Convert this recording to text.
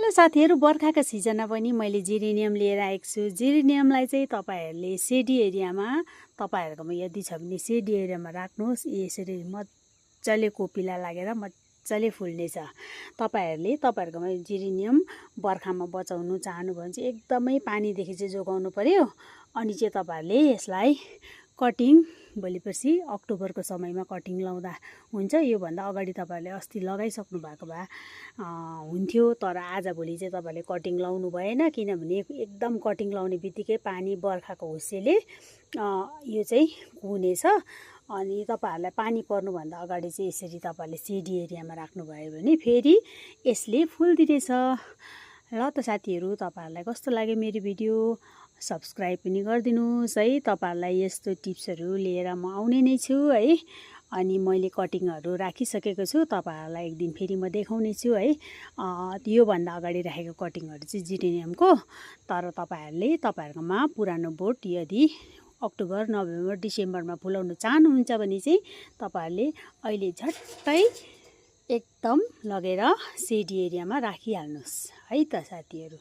त साथीहरु, बर्खाको सिजनमा पनि मैले जेरेनियम लिएर आएको छु। जेरेनियमलाई चाहिँ तपाईहरुले सेडी एरियामा, तपाईहरुकोमा यदि छ भने सेडी एरियामा राख्नुहोस्। यसरी मज्जाले कोपिला लागेर मज्जाले फुल्नेछ। तपाईहरुकोमा जेरेनियम बर्खामा बचाउनु चाहनु भने चाहिँ एकदमै पानीदेखि चाहिँ जोगाउनु पर्यो। अनि चाहिँ तपाईहरुले यसलाई कटिङ भोलिपर्सि अक्टोबरको समयमा कटिङ लाउँदा हुन्छ। यो भन्दा अगाडि तपाईहरुले अस्ति लगाइसक्नु भएको भए हुन्थ्यो, तर आजभोलि चाहिँ तपाईहरुले कटिङ लाउनु भएन, किनभने एकदम कटिङ लाउने बित्तिकै पानी बर्खाको हुस्सेले यो चाहिँ कुहुनेछ। अनि तपाईहरुलाई पानी पर्नुभन्दा अगाडि चाहिँ यसरी तपाईहरुले सेडी एरियामा राख्नुभयो भने फेरि यसले फुल्दिनेछ। ल त साथीहरु, तपाईहरुलाई कस्तो लाग्यो मेरो भिडियो? सब्स्क्राइब पनि गरिदिनुस् है। तपाईहरुलाई यस्तो टिप्सहरु लिएर म आउने नै छु है। अनि मैले कटिङहरु राखिसकेको छु, तपाईहरुलाई एक दिन फेरि म देखाउने छु है। यो भन्दा अगाडि राखेको कटिङहरु चाहिँ जेरेनियमको। तर तपाईहरुले तपाईहरुकोमा पुरानो बोट यदि अक्टोबर, नोभेम्बर, डिसेम्बरमा फुलाउन चाहनुहुन्छ भने चाहिँ तपाईहरुले अहिले झट्टै एकदम लगेर सेडी एरियामा राखिहाल्नुस् है त साथीहरु।